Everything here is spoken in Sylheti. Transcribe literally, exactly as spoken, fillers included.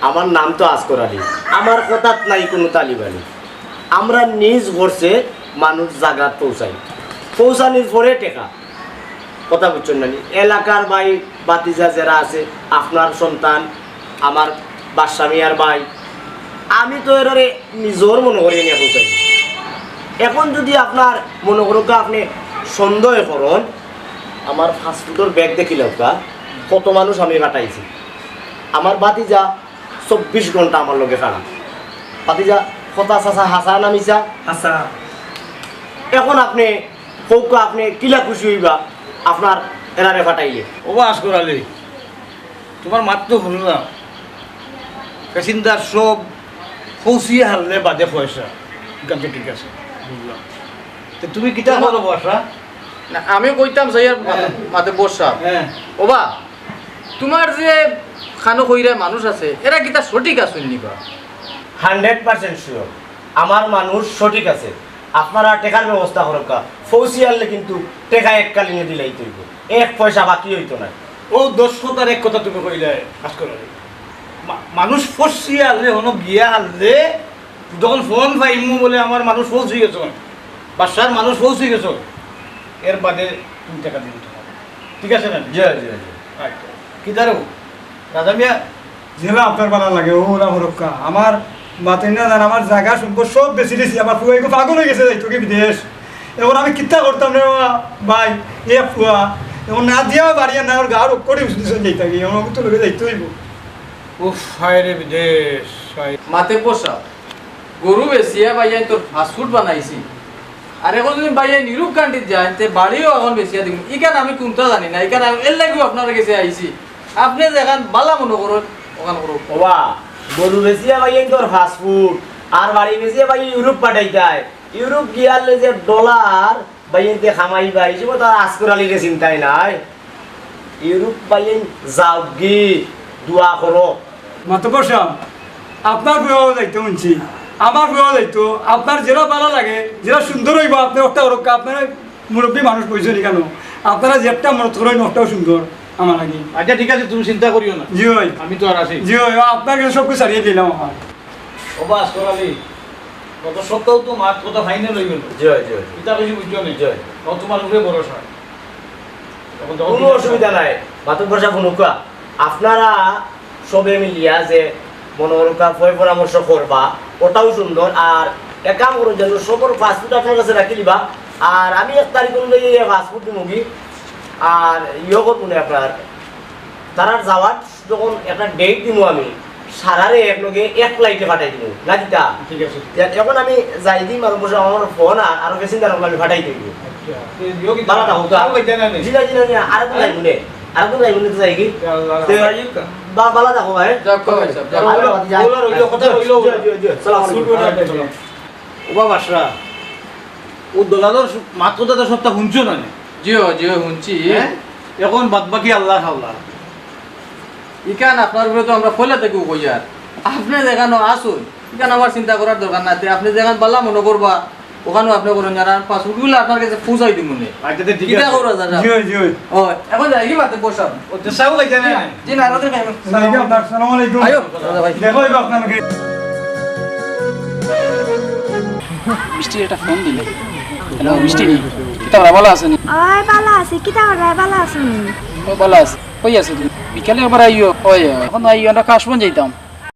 আমার নাম তো আসকর আলী। আমার কথাত নাই কুনু তালিবালি। আমরা নিজ খরচে মানুষ জাগাত পৌঁছাই, পৌঁছানির পরে টেকা। কথা বুঝছইন না নি? এলাকার ভাই ভাতিজা যেরা আছে, আপনার সন্তান, আমার বাদশা মিয়ার ভাই, আমি তো এরারে নিজর মনো করি নিয়া পৌঁছাই। এখন যুদি আপনার মনো করউক্কা, আপনে সন্দেহ করইন, আমার পাঁচ ফুটর ব্যাগ দেখিলাউক্কা, কত মানুষ আমি পাঠাইছি। আমার ভাতিজা চব্বিশ ঘন্টা আমার লগে খাড়া। ভাতিজা, কথা চাচা হাছা না মিছা? হাছা। এখন আপনে কউক্কা, আপনে কিলা খুশি অইবা আপনার এরারে পাঠাইলে? ওবা আসকর আলী, তুমার মাত তো হুনলাম, প্যাসেঞ্জার সব পৌঁছিয়া হারলে বাদে পয়সা, ইখান তো ঠিক আছে, বুঝলাম। তে তুমি কিতা করো বাদশা? না, আমি কইতাম চাইয়ার মাতে, হ্যাঁ। মাতে বর্ষা। হ্যাঁ। ওবা, তুমার যে খানো কইরা মানুষ আছে, এরা কিতা সঠিক আছইন নি বা? হান্ড্রেড পার্সেন্ট শিওর, আমার মানুষ সঠিক আছে। আপনারা টেকার ব্যবস্থা করউক্কা, পৌঁছি আরলে কিন্তু টেকা এককালীনে দিলাইতে অইবো, এক পয়সা বাকি অইতো নায়। অউ দশ কথার এক কথা তুমি কইলায়, আসকর আলী। মা-, মানুষ পৌঁছি আরলে, হনো গিয়া আরলে, যখন ফোন পাইমু বুলে আমার মানুষ পৌঁছি গেছইন, বাদশার মানুষ পৌঁছি গেছইন, এর বাদে তুমি টেকা দিবে তুমার। ঠিক আছে না? জি, জি, জি। আচ্ছা। কিতা রে? রাজা মিয়া? যেলা আপনার বালা লাগে, অউলা করউক্কা। আমার মাতইন না জান, আমার জাগা সম্পদ সব বেচিলিছি, আমার ফুয়া ইগু পাগল অইগেছে, যাইতো কি বিদেশ। এখন আমি কিতা করতাম রে বা-, ভাই, এ ফুয়া, এখন না দিয়াও বাড়ি আর না, ওর গার অক্ষরে উঠে দিছে যাইতা কি, আমার তো লগে যাইতে অইবো। উফ, হায় রে বিদেশ, হায়। মাতে বর্ষা, গরু বেচিয়া ভাইয়াইন্তর পাঁচ ফুট বানাইছি। আর এখন যুদি ভাইয়াইন ইউরোপ কান্ট্রিত যাইন, তে বাড়িও এখন বেচিয়া দিমু। ইখান আমি কুনতা জানি না, ইখান আমি এর লাগিও আপনার গেছে আইছি। আপনে যেখান বালা মনো করইন, অখান করউক। ওবা, গরু বেচিয়া ভাইয়াইন্তর পাঁচ ফুট, আর বাড়ি বেচিয়া ভাইয়াইন ইউরোপ পাঠাইতায়। ইউরোপ গিয়ালে যে ডলার ভাইয়াইন্তে কামাইবা, ই সময় তো আর আসকর আলীরে চিন্তাই নাই। ইউরোপ ভাইয়াইন যাউকগি, দোয়া করো। মাতব্বর সাব, আপনার ফুয়াও যাইতো হুনছি, আমার ফুয়াও যাইতো, আপনার যেলা বালা লাগে, যেলা সুন্দর অইবো, আপনে অটা করউক্কা, আপনারা মুরব্বি মানুষ কইছইন ইখানো, আপনারা যেটা মনো করইন অটাউ সুন্দর আমার লাগি। আচ্ছা, ঠিক আছে, তুমি চিন্তা করিও না। জি অয়। আমি তো আর আছি। জি অয়, আপনার গেছে সব কিছু ছাড়িয়া দিলাম আমার। ওবা আসকর আলী, গত সপ্তাহ তো মাত কথা ফাইনাল অইগেলো। জি অয়, জি অয়। ইতা কিছু বুঝছো নি? জি অয়। ও তুমার উপরে ভরসা। কুনু অসুবিধা নাই, মাতব্বর সাব হুনউক্কা। আপনারা সবে মিলিয়া যে মনো করউক্কা পয় পরামর্শ করবা, অটাউ সুন্দর। আর এক কাম করো, যেন সবর পাসপোর্ট আপনার গেছে রাখিলিবা। আর আমি এক তারিখ অনুযায়ী এই পাসপোর্ট দিমুগি। আর ইয়ে করমু নে আপনার, তারার যাওয়ার যখন একটা ডেট দিমু আমি, সারারে একলগে এক ফ্লাইটে পাঠাই দিমু, না কিতা? ঠিক আছে। তে এখন আমি যাইগি, মাতব্বর সাব, আমার ফোন আর আরো প্যাসেঞ্জার অকল আমি পাঠাই দিমু। আচ্ছা। তে দিও কিতা? বালা থাকো, তো আর কইতে না নি? জি না, জি না, জি না, আরেকদিন যাইমু নে, আরেকদিন যাইমু নে, তো যাইগি। তে বা-, বালা থাকো, ভাই। যাও, কও ভাই সাব, যাও। আরে বাবা, যাই। ওলা রইলো, কথা রইলো। জি, জি, জি। সালাম আলাইকুম। ওবা বাদশা, অউ দলালর সু-, মাত কথা তো সবটা হুনছো না নি? জি অয়, জি অয়, হুনছি। হ্যাঁ? এখন বাদ বাকি আল্লার হাওলা। ইখান আপনার উপরে তো আমরা পয়লা থাকিউ কইয়ার। আপনে যেখানো আছইন, ইখান আমার চিন্তা করার দরকার নাই। তে আপনে যেখান বালা মনো করবা, অখানো আপনে করইন, আর পাসপোর্টগুলা আপনার গেছে পৌঁছাই দিমু নে। আচ্ছা, তে ঠিক কিতা আছে। করা যায়? জি অয়, জি অয়। ও, এখন যাইগি মাতব্বর সাব? ও, তে চাও খাইতা না? জি না, রাতে খাইমু। যাইগি আপনার, আসসালামু আলাইকুম। আইও, দাদা ভাই। দেখা অইবো আপনার লগে। মিষ্টিরে একটা ফোন দিলে। হ্যালো, মিষ্টি। কিতা কররায়, বালা আছো নি? অয়, বালা আছি। কিতা কররায়, বালা আছো নি? ও, বালা আছি। কই আছো তুমি? বিকালে একবার আইও। অয়, অয়। এখন আইও, আমরা কাশবন যাইতাম।